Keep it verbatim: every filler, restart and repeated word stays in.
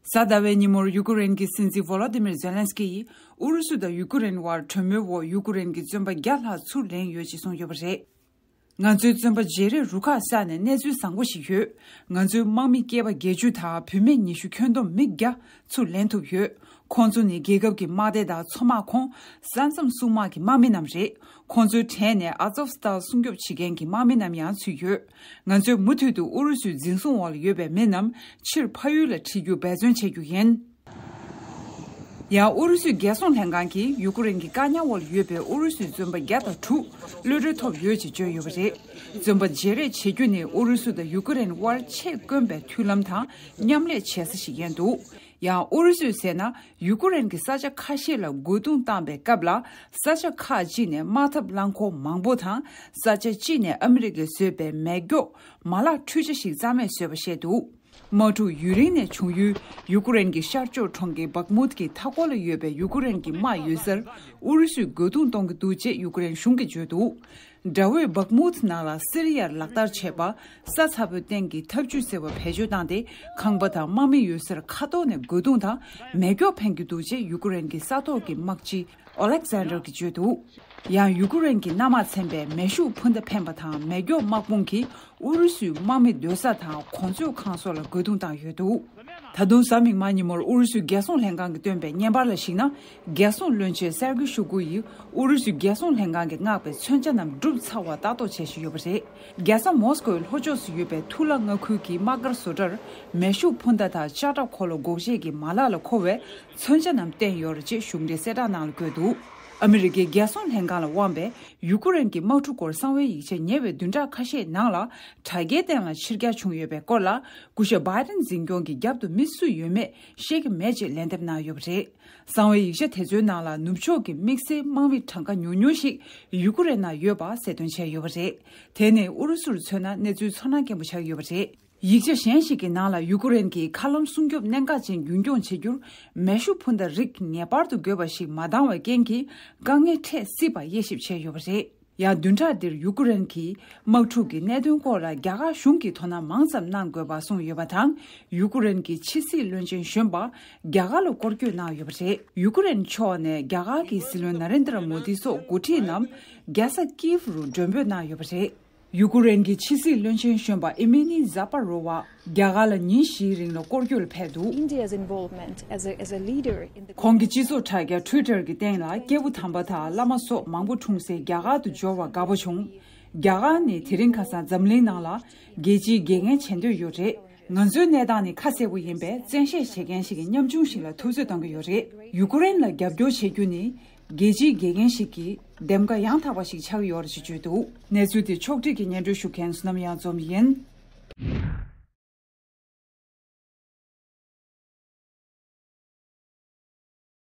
གཟའ་ཟླ་བའི་ཉིན་མོར་ཡུ་ཀེ་རེན་གྱི་སྲིད་འཛིན་ཝོ་ལོ་ཏི་མིར་ཛེ་ལན་སི་ཀི་ཡིས་ཨུ་རུ་སུ་དང་ཡུ་ཀེ་རེན་དབར་གྲོས་མོལ་འོག་ཡུ་ཀེ་རེན་གྱི་བཙོན་པ་བརྒྱ་ལྷག་ཚུར་ལེན་ཡོད་ཅེས་གསུངས་ཡོད་པ་རེད། ང་ཚོའི་བཙོན་པ་བརྗེ་རེས་རུ་ཁག་བསགས་ནས་གནས་ཚུལ་བཟང་པོ་ཞིག་ཡོད། ང་ཚོའི་དམག་མི་སྐྱེས་པ་བརྒྱད་ཅུ་དང་བུད་མེད་ཉི་ཤུ་ཁྱོན་བསྡོམས་མི་བརྒྱ་ཚུར་ལེན་ཐུབ་ཡོད། ཁོང་ཚོ་ནི་རྒྱལ་ཁབ་ཀྱི་དམག་སྡེ་དང་མཚོ་དམག་ཁོངས། ས་མཚམས་སྲུང་དམག་གི་དམག་མི་རྣམས་རེད། ཁོང་ཚོའི་གྲས་ནས་ཨ་ཛོབ་སི་ཏཱལ་སྲུང་སྐྱོབ་བྱེད་མཁན་གྱི་དམག་མི་རྣམས་ཡང་ཚུད་ཡོད། ང་ཚོས་མུ་མཐུད་དུ་ཨུ་རུ་སུའི་འཛིན་བཟུང་འོག་ལ་ཡོད་པའི་མི་རྣམས་ཕྱིར་ཕ་ཡུལ་ལ་ཁྲིད་རྒྱུར་འབད་བརྩོན་བྱེད་རྒྱུ་ཡིན། ཡང་ཨུ་རུ་སུའི་རྒྱལ་སྲུང་ལྷན་ཁང་གིས་ཡུ་ཀེ་རེན་གྱི་བཀག་ཉར་འོག་ལ་ཡོད་པའི་ཨུ་རུ་སུའི་བཙོན་པ་བརྒྱ་དང་དྲུག་གློད་གྲོལ་ཐོབ་ཡོད་ཅེས་བརྗོད་ཡོད་པ་རེད། བཙོན་པ་བརྗེ་རེས་བྱེད་རྒྱུ་ནི་ཨུ་རུ་སུ་དང་ཡུ་ཀེ་རེན་དབར་ཆེས་དཀོན་པའི་མཐུན་ལམ་དང་མཉམ་ལས་བྱེད་ས་ཞིག་ཡིན་འདུག་ཡང་ཨུ་རུ་སུས་ཟེར་ན། ཡུ་ཀེ་རེན་གྱི་ས་ཆ་ཁ་ཤས་ལ་རྒོལ་རྡུང་བཏང་པའི་སྐབས་ལ། ས་ཆ་ཁག་ཅིག་ནས་དམག་འཐབ་རླངས་འཁོར་མང་པོ་དང་། ས་ཆ་གཅིག་ནས་ཨ་མི་རི་ཀས་བཟོས་པའི་མེ་སྒྱོགས་མ་ལག་འཕྲུལ་ཆས་ཤིག་རྩ་མེད་བཟོས་པ་བཤད་འདུག་དམག་འཁྲུག་ཡུན་རིང་ནས་བྱུང་ཡུལ་ཡུ་ཀེ་རེན་གྱི་ཤར་ཕྱོགས་གྲོང་ཁྱེར་བག་མུད་ཀྱི་མཐའ་འཁོར་ལ་ཡོད་པའི་ཡུ་ཀེ་རེན་གྱི་དམག་ཡོད་སར་ཨུ་རུ་སུས་རྒོལ་རྡུང་གཏོང་གི་འདུག་ཅེས་ཡུ་ཀེ་རེན་གཞུང་གིས་བརྗོད་འདུག་དགྲ་བོས་བག་མུད་ནང་ལ་སི་རི་ཡར་ལག་བསྟར་བྱས་པ། ས་ཚ་པོའི་སྟེང་གི་འཐབ་ཇུས་ཟེར་བ་བེད་སྤྱོད་བཏང་སྟེ། ཁང་པ་དང་དམག་མི་ཡོད་སར་མཁའ་ཐོག་ནས་རྒོལ་རྡུང་དང་མེ་སྒྱོགས་འཕེན་གྱི་འདུག་ཅེས་ཡུ་ཀེ་རེན་གྱི་ས་ཐོག་གི་དམག་སྤྱི་ཨོ་ལེག་ཟན་ཌར་གྱིས་བརྗོད་འདུག་ཡང་ཡུ་ཀེ་རེན་གྱི་གནམ་དམག་ཚན་པས་མེ་ཤུགས་འཕུར་མདའ་འཕེན་པ་དང་མེ་སྒྱོགས་དམག་དཔུང་གིས་ཨུ་རུ་སུའི་དམག་མི་སྡོད་ས་དང་གོ་མཛོད་ཁང་སོགས་ལ་རྒོལ་རྡུང་བཏང་ཡོད་འདུག་ད་དུང་གཟའ་མིག་དམར་ཉིན་མོར་ཨུ་རུ་སུའི་རྒྱལ་སྲུང་ལྷན་ཁང་གིས་བཏོན་པའི་བརྙན་པར་ལ་གཞིགས་ན། རྒྱལ་སྲུང་བློན་ཆེན་སེར་གྱི་ཤོ་གུ་ཡིས་ཨུ་རུ་སུའི་རྒྱལ་སྲུང་ལྷན་ཁང་གིས་མངགས་པའི་མཚོན་ཆ་རྣམས་གྲུབ་ཚར་བ་ལྟ་རྟོག་བྱེད་བཞིན་ཡོད་པ་རེད། རྒྱལ་ས་མོ་སི་ཀོའི་ལྷོ་ཕྱོགས་སུ་ཡོད་པའི་ཐུ་ལ་མངའ་ཁུལ་གྱི་དམག་སྒར་བཟོ་གྲྭར་མེ་ཤུགས་འཕུར་མདའ་དང་ལྕགས་ཁྲབ་འཁོར་ལོ་འགོག་བྱེད་ཀྱི་མ་ལག་ལ་མཁོ་བའི་མཚོན་ཆ་རྣམས་བསྟན་ཡོད་རེད་ཅེས་གཞུང་འབྲེལ་གསལ་བསྒྲགས་ནང་ལ་བཀོད་འདུག་ཨ་མི་རི་ཀའི་རྒྱལ་སྲུང་ལྷན་ཁང་ལ་དབང་བས་ཡུ་ཀེ་རེན་གྱི་དམག་འཁྲུག་སྐོར་གསང་བའི་ཡིག་ཆ་ཉེ་བའི་བདུན་ཕྲག་ཁ་ཤས་ནང་ལ་དྲ་རྒྱའི་སྟེང་ལ་ཕྱིར་གྱར་བྱུང་ཡོད་པའི་སྐོར་ལ། སྐུ་ཞབས་བྷའི་ཏིན་འཛིན་སྐྱོང་གི་རྒྱབ་ཏུ་མི་སུ་ཡོད་མེད་ཤེས་ཀྱི་མེད་ཅེས་ལན་འདེབས་གནང་ཡོད་པ་རེད། གསང་བའི་ཡིག་ཆ་དེ་ཚོའི་ནང་ལ་ནུབ་ཕྱོགས་ཀྱི་དམིགས་བསལ་དམག་མི་གྲངས་ཀ་ཉུང་ཉུང་ཞིག་ཡུ་ཀེ་རེན་ནང་ཡོད་པ་གསལ་སྟོན་བྱས་ཡོད་པ་རེད། དེ་ནི་ཨུ་རུ་སུར་མཚོན་ན་གནས་ཚུལ་ཚོར་སྣང་སྐྱེན་པོ་ཆགས་ཡོད་པ་རེད། ཡིག་ཆ་གཞན་ཞིག་གི་ནང་ལ་ཡུ་ཀེ་རེན་གྱིས་མཁའ་ལམ་སྲུང་སྐྱོབ་གནད་འགག་ཅན་རྒྱུན་འཁྱོངས་བྱེད་རྒྱུར་མེ་ཤུགས་འཕུར་མདའ་རིགས་ངེས་པར་དུ་དགོས་པ་ཞིག་མ་འདང་བའི་རྐྱེན་གྱིས་དཀའ་ངལ་འཕྲད་སྲིད་པ་དབྱེ་ཞིབ་བྱས་ཡོད་པ་རེད། ཡང་བདུན་ཕྲག་འདིར་ཡུ་ཀེ་རེན་གྱིས་དམག་འཁྲུག་གི་གནད་དོན་སྐོར་ལ་རྒྱ་གར་གཞུང་གིས་དོ་སྣང་མང་ཙམ་གནང་དགོས་པ་གསུངས་ཡོད་པ་དང་། ཡུ་ཀེ་རེན་གྱི་ཕྱི་སྲིད་བློན་ཆེན་གཞོན་པ་རྒྱ་གར་ལ་སྐོར་སྐྱོད་གནང་ཡོད་པ་རེད། ཡུ་ཀེ་རེན་ཕྱོགས་ནས་རྒྱ་གར་གྱི་སྲིད་བློན་ན་རེན་དྲ་མོ་དི་སོགས་འགོ་ཁྲིད་རྣམས་རྒྱལ་ས་ཀིབ་རུ་མགྲོན་འབོད་གནང་ཡོད་པ་རེད། ཡུ་ཀེ་རེན་གྱི་ཕྱི་སྲིད་བློན་ཆེན་གཞོན་པ་ཨི་མེ་ནི་ཛ་པ་རོ་བ་རྒྱ་གར་ལ་ཉིན་བཞིའི་རིང་ལ་སྐོར་སྐྱོད་ལ་ཕེབས་འདུག India's involvement as a, as a leader in the ཁོང་གིས་སྤྱི་ཚོགས་དྲ་རྒྱ་Twitter གྱི་སྟེང་ལ་སྐྱེས་བུ་དམ་པ་དང་བླ་མ་སོགས་མང་པོ་འཁྲུངས་སའི་རྒྱ་གར་དུ་འབྱོར་བར་དགའ་པོ་བྱུང་། རྒྱ་གར་ནི་དེ་རིང་ཁ་སང་འཛམ་གླིང་ནང་ལ་རྒྱལ་སྤྱིའི་དགེ་རྒན་བྱེད་འདོད་ཡོད་རེད། ང་ཚོའི་གནས་སྟངས་ནི་ཁ་གསལ་པོ་ཡིན་པས་བཙན་ཤེད་བྱེད་མཁན་ཞིག་གི་ཉམ་ཆུང་ཞིག་ལ་ཐུབ་ཚོད་གཏོང་གི་ཡོད་རེད། ཡུ་ཀེ་རེན་ལ་རྒྱབ་སྐྱོར་བྱེད་རྒྱུ་ནི་རྒྱལ་སྤྱིའི་དགེ་རྒན་ཞིག་གི་འདེམས་ཀ་ཡང་དག་པ་ཞིག་ཆགས་ཀྱི་ཡོད་རེད་ཅེས་བརྗོད་འདུག་གནས་ཚུལ་དེ་ཕྱོགས་སྒྲིག་གིས་སྙན་སྒྲོན་ཞུ་མཁན་བསོད་ནམས་གཡང་འཛོམས་ཡིན།